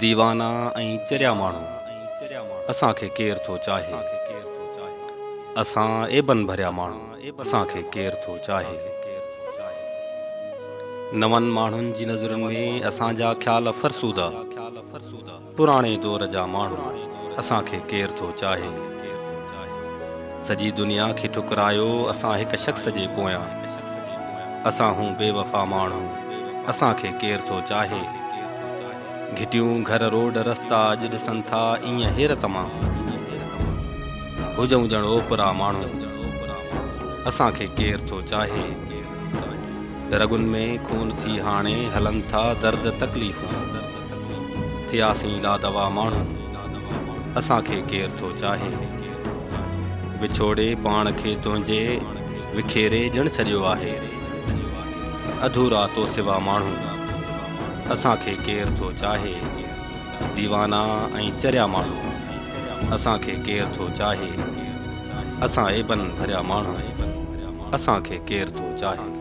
ديوانا ۽ چريا ماڻهو، اسان کي ڪير ٿو چاهي. اسان عيبن ڀريا ماڻهو، اسان کي ڪير ٿو چاهي. نون ماڻهن جي نظرن ۾ اسان جا خيال فرسودا. پراڻي دور جا ماڻهو، اسان کي ڪير ٿو چاهي. سڄي دنيا کي ٺڪرايو اسان هڪ شخص جي پويان. اسان هون بي وفا ماڻهو، اسان کي ڪير ٿو چاهي. گهٽيون گهر روڊ رستا اڄ ڏسن ٿا ايئن حيرت مان. هجون ڄڻ اوپرا ماڻهو، اسان کي ڪير ٿو چاهي. رڳن ۾ خون ٿي هاڻي هلن ٿا درد تڪليفون. ٿياسين لادوا ماڻهو، اسان کي ڪير ٿو چاهي. وڇوڙي پاڻ کي تنهنجي وکيري ڄڻ ڇڏيو آهي. اڌورا تو سوا ماڻهو، اسان کي ڪير ٿو چاهي. ديوانا ۽ چريا ماڻهو، اسان کي ڪير ٿو چاهي. اسان عيبن ڀريا ماڻهو، اسان کي ڪير ٿو چاهي.